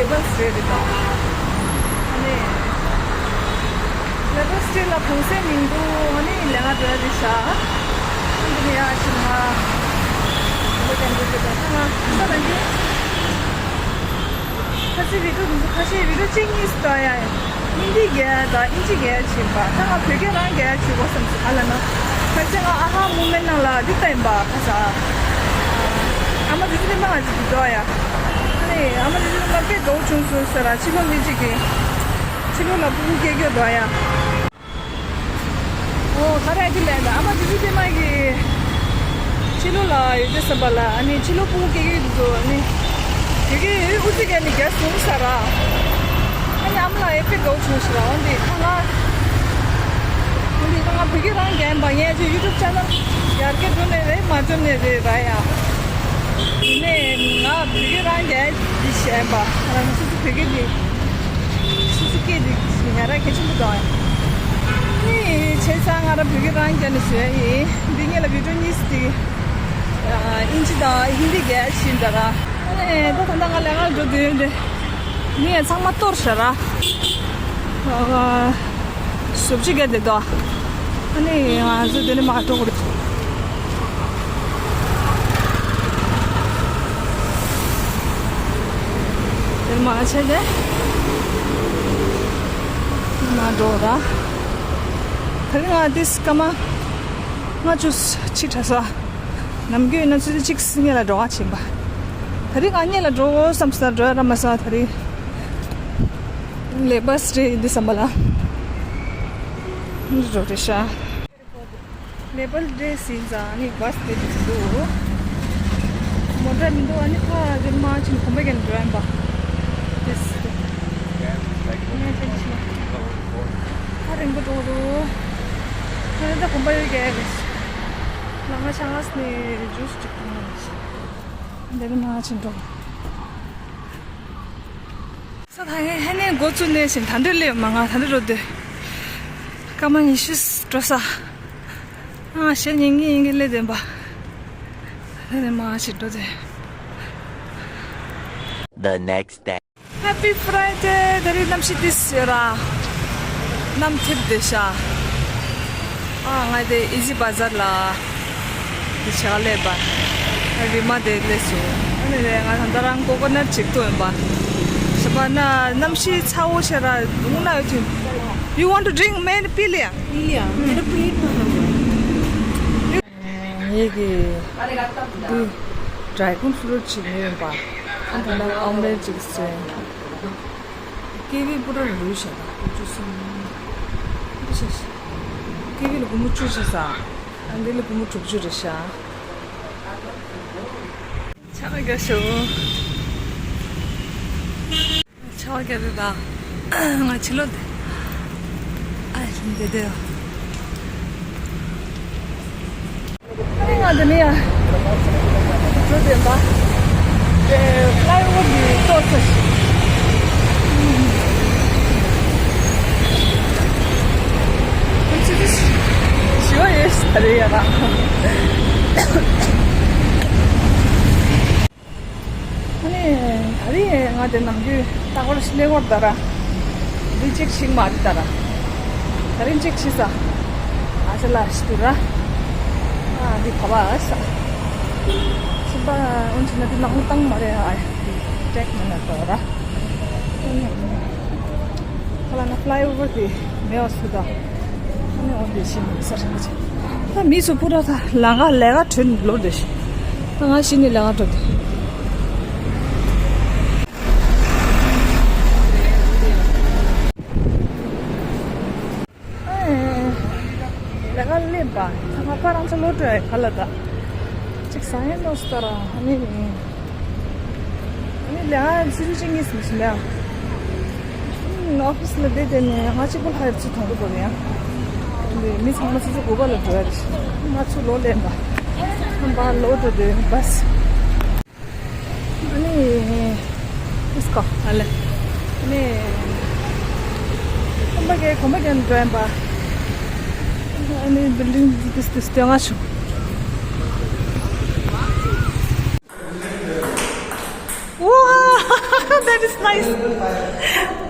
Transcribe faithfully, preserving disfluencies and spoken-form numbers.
ལེ་བལ་སི་ཊི་རེད་དོ། ཨ་ནི་ལེ་བལ་སི་ཊི་ལ་གུང་སེང་ཉིན་དུ་ཨ་ནི་ལས་ཀ་འགྲོ་ཡ་རེད་ཤག་འདི་ནས་ཡར་ཕྱིན་ན་འགྲོ་དང་འགྲོ་དགོས་དང་ཐ་མ་ས་དང་གི། ཁ་སང་བི་ཌིའོ་འདི་ཚོ་ཁ་ཤས་བི་ཌིའོ་གཅིག་གཉིས་སུ་བལྟ་ཡ་ཡིན། ཧིན་དི་རྒྱལ་དང་ཨིན་ཇི་རྒྱལ་བྱེད་པ་ད་ང་བོད་སྐད་རང་རྒྱལ་བྱེད་དགོས་བསམ་སོང་། ག་ལ་ན་ཁ་སང་ང་ཨ་ཧ་མུ་མེན་ནང་ལ་འདི་ལྟ་ཡིན་པ། ཁ་སང་ཨ་མ་དེ་ཚོ་ནི་མ་ང་ཅིག་འདུག་ཡ། ཨ་ནི་ཨ་མ་དེ་ཚོ་ནི་ང་དཔེ་དགའ་བོ་བྱུང་སོང་ཟེར་ར། ཕྱི་ལོགས་ནི་གཅིག་གིས་ཕྱི་ལོགས་ལ་ཕྲུ་གུ་སྐྱེ་རྒྱུ་འདུག་ཡ། ཨོ་ག་རེ་ཨ་ཅི་ལན་ད་ཨ་མ་ཇི་ཇི་པེ་མ་གི་ཕྱི་ལོགས་ལ་ཡོད་དེ་བསམ་པ་ལ། ཨ་ནི་ཕྱི་ལོགས་ཕྲུ་གུ་སྐྱེ་གི་འདུག་ཨ་ནི་དེ་གི་ཨུ་ཙི་ག་ནི་རྒྱ་སུང་ས་ར། ཨ་ནི་ཨ་མ་ལ་ཨེ་དཔེ་དགའ་བོ་བྱུང་ཤི་ར། འོན་ཏེ་ཁ་ང་འོན་ཏེ་ཁ་ང་བོད་སྐད་རང་རྒྱན་པ་ངས་ཅི་ཡུ་ཊུབ་ཆེ་ནལ་ཡར་རྒྱས་འགྲོ་ནས་རེད་མ་འགྲོ་ནས་རེད་ར་ཡ། ཡིན་ནའི་ང་བོད་སྐད་རང་རྒྱན་འདི་བཤད་པ་ང་རང་སོ་སོ་བོད་སྐད་འདི། སུ་སུ་སྐད་འདི་ཉ་ར་གལ་ཆེན་པོ་འདུག་ཨ། ནི་བྱས་ཙང་ང་རང་བོད་སྐད་རང་རྒྱ་ནས་ཞུ་ཡ་ཡིན། འདི་ངེད་ལ་བི་ཌིའོ་གཉིས་ཏེ་ཨིན་ཇི་དང་ཧིན་དི་རྒྱལ་བཞིན་འདྲ་ར། ཨ་ནི་ད་ད་ལྟ་ང་ལས་ཀར་འགྲོ་དུས་འདི་མི་ཡང་ཚང་མ་གཏོར་ཤག་ར། ཞོབ་ཅིག་ག་དེ་དོ། ཨ་ནི་ང་ཚོ་དེ་ནས་མར་འགྲོ་དགོས་རེད། དེ་མ་བྱས་ཏེ་མར་འགྲོ་ར། དེ་རིང་ང་ཏིས་སྐར་མ་ལྔ་བཅུ་ཕྱི་དྲགས་སོང་། ནམ་རྒྱུན་ཡིན་ན་ཆུ་ཚོད་གཅིག་སྔོན་ལ་འགྲོ་ག་ཕྱིན་པ། དེ་རིང་ང་སྔོན་ལ་འགྲོ་དགོས་བསམ་སོང་། འགྲོ་ཡ་ར་མ་སོང་། དེ་རིང་ལེ་བལ་སི་ཊི་རེད་འདི་བསམ་པ་ལ་འགྲོ་རེད་ཤག་ལེ་བལ་སི་ཊི་ཟིན་ཙང་ཨ་ནི་བྷ་སི་དེ་འདུག་མོ་ཊ་མི་འདུག་ཨ་ནི་ཕ་རེ་མ་ཕྱིན་གོམ་པ་རྒྱག་འགྲོ་ཡིན་པ། དེ་སི་ཏུ་ངས་ཕྱིན་ཕ་རིང་པོ་འགྲོ་འདུག་ཕ་རེ་ད་གོམ་པ་ཡོད་རྒྱག་རེད། ལ་ང་ཆང་ངས་ནས་ཇུས་ཅིག་འཐུང་ཡ་རེད། འདི་རེ་མ་ཕྱིན་འགྲོ། ས་ཐག་ཧེ་ཧེ་ནས་འགོ་བཙུགས་ནས་བཞིན་ད་འདྲ་སླེབས་མ་ང་ད་འདྲ་འགྲོ་དུས། སྐར་མ་ཉི་ཤུ་འགྲོ་ས། ཨ་ཞེ་ཉིན་གྱི་ཡིན་གྱི་སླེབས་བསྡད་པ། ད་ནས་མ་ཞིག་འགྲོ་དུས། The next day. Happy Friday. ད་རེས་གནམ་གཤིས་ཏིས་ཡོད་ར། གནམ་ཐིབས་བསྡད་ཤག་ཨ་ང་དེ་ཨི་ཛི་བ་ཛར་ལ། དེ་བྱ་ལས་པ། རི་མ་དེ་ལས་སུ། ཨ་ནི་ང་ད་ལྟ་རང་ཀོ་ཀོ་ནཊ་ཅིག་ཏུ་ཡིན་པ། ཞེས་པ་ན་གནམ་གཤིས་ཚ་བོ་ཆེ་ར་རུང་ན་ཡོད་དུས། You want to drink? མེན་པི་ལི་ཡ། ལི་ཡ། ངེད་ཀྱི་འདི་ཌ་རེ་གོན་ཕུ་རུཊ་ཅིག་ཉོས་ཡིན་པ། ཨ་ད་ལྟ་ཨོམ་ལེཊ་ཅིག་བཟོས། ཀི་ཝི་པུ་ར་ལོས་བྱས་དང་དགུ་བཅུ་གསུམ། འདི་བྱས། ཀི་ཝི་ལ་སྒོར་མོ་བཅུ་བྱས་ས། ཨ་འདི་ལ་སྒོར་མོ་དྲུག་ཅུ་རེད་ཤག་ཆ་རྒྱ་ཤོ། ཆ་རྒྱ་རེད་ད། ང་ཕྱི་ལོགས་དེ། ཨ་ཞིང་དེ་དེ། ཨ་ནི་ང་འདི་ནས་ཡར་འགྲོ་བསྡད་པ། དེ་ཕ་ལའི་ཨོ་ཝར་འདི་གཏོར་ཚར་ཤག་ཁོ་ཚོས་ཞི་བ་ཡོད་ས་རེད་ཡ་ལ། ཨ་ནི་ད་རེས་ང་དེ་ནམ་རྒྱུན་རྟག་པར་གླེང་བར་ད་ར། འདི་གཅིག་ཤིག་མ་རེད་ད་ར། ད་རིང་གཅིག་ཤི་ས། ཨ་ཅེ་ལ་ཤི་དུ་ར། ཨ་འདི་ཁ་བ་ཨ་ས། ཤི་པ་འོན་ཆེ་ན་འདི་ནང་ལ་བཏང་མ་རེད་ཨ། འདི་ཀྲེག་མ་ན་ད་ར། ཁ་ལ་ན་ཕ་ལའི་ཨོ་ཝར་དེ་མེད་པ་སུ་ད། ཨ་ནི་འོ་འདི་ཤི་མི་ས་རེད་ཅེ། ད་མི་ཚོ་པུ་ར་ད་ལང་ག་ལས་ཀ་དྲུད་ལོ་འདི་ཤི། ད་ང་ཤི་ནི་ལས་ཀ་དྲུད་དེ། ལས་ཀ་ལེན་པ། ཚང་མ་ཕ་རང་ཚོ་ལོ་དྲོད་ག་ལ་ད། ཅིག་ས་ཡན་ནོ་སྟ་ར་ཨ་ནི། ཨ་ནི་ལས་ཀ་སུ་ཅིག་ངེས་སུ་ཞིག་ལ། ཨོ་ཕི་སི་ལ་བསྡད་དེ་ནས་ང་གཅིག་པུ་ལྷ་ཡབ་ཚུ་མཐོང་གི་པོ་ཡང་། འདི་མི་ཚང་མ་ཚོ་ཚོ་དགོས་པ་ལ་འགྲོ་ཡ་རེད། ང་ཚོ་ལོ་ལེན་པ། ཁམས་པ་ལོ་འགྲོ་དུས་བྷ་སི། ཨ་ནི། ཨིས་ཀོ། ཨ་ལེ། ཨ་ནི། ཁམས་པ་གའི་གོམ་པ་རྒྱག་འགྲོ་ཡིན་པ། ཨ་ནི་བིལ་ཌིང་ཏིས་ཏིས་སྟོན་ང་བྱུང་། ཝ། དེ་ It's nice.